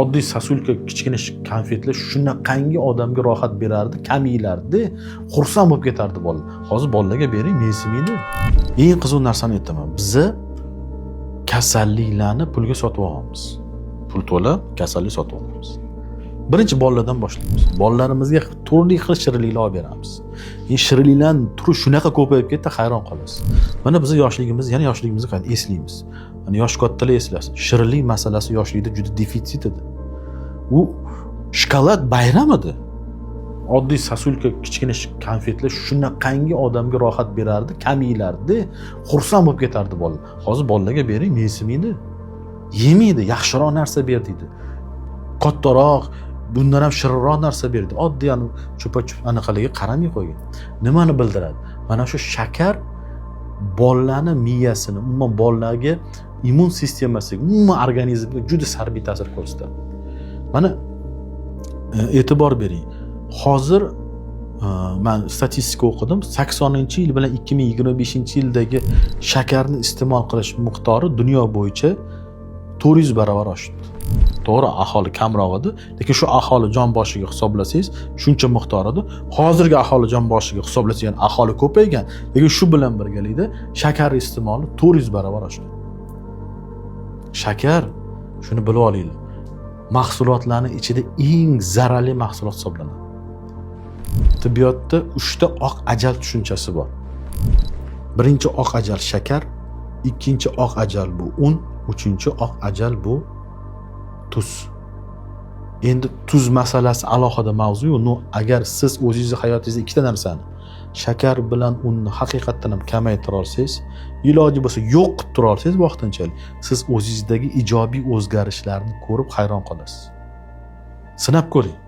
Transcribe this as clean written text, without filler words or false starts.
Oddiy сосулька, kichkina konfetlar shunaqangi odamga rohat berardi, kam yeyilardi, xursand bo'lib ketardi bola. Hozir bolalarga bering, mensimaydi. Eng qiziq narsani aytaman, biza kasalliklarni pulga sotib olamiz, pul to'lab kasallik sotib olamiz. Birinchi bolalardan boshlaymiz, bolalarimizga turli xil shirinliklar olib beramiz. Endi shirinliklarni turi shunaqa ko'payib ketdi, hayron qolasiz. Mana bizni yoshligimiz, yana yoshligimizni qayta eslaymiz. Mana yosh kattalar eslasin, shirinlik masalasi yoshlikda juda defitsit edi. U shokolad bayram edi. Oddiy сосулька, kichkina konfetlar shunaqangi odamga rohat berardi, kam yeyilardi, xursand bo'lib ketardi bola. Hozir bolalarga bering, mensimaydi, yemaydi. Yaxshiroq narsa ber deydi, kattaroq, bundan ham shirinroq narsa berdi. Oddiy ani chupa chup anaqalarga qaramay qo'ygan. Nimani bildiradi mana shu? Shakar bolalarni miyasini, umuman bolalarga, immun sistemasiga, umuman organizmga juda salbiy ta'sir ko'rsatadi. Mana e'tibor bering, hozir man statistika o'qidim, 80-yil bilan 2025-yildagi shakarni iste'mol qilish miqdori dunyo bo'yicha 400 barobar oshdi. To'g'ri, aholi kamroq edi, lekin shu aholi jon boshiga hisoblasangiz, shuncha miqdor edi. Hozirgi aholi jon boshiga hisoblasangiz, ya'ni aholi ko'paygan, lekin shu bilan birgalikda shakar iste'moli 400 barobar oshgan. Shakar, shuni bilib olinglar, mahsulotlarni ichida eng zararli mahsulot hisoblanadi. Tibbiyotda uchta oq ajal tushunchasi bor. Birinchi oq ajal shakar, ikkinchi oq ajal bu un, uchinchi oq ajal bu tuz. Endi tuz masalasi alohida mavzu. Но agar siz o'zingizni hayotingizda ikkita narsani, shakar bilan unni haqiqatdan ham kamaytira olsangiz, iloji bo'lsa yo'q qilib tura olsangiz vaqtinchalik, siz o'zingizdagi ijobiy o'zgarishlarni ko'rib hayron qolasiz. Sinab ko'ring.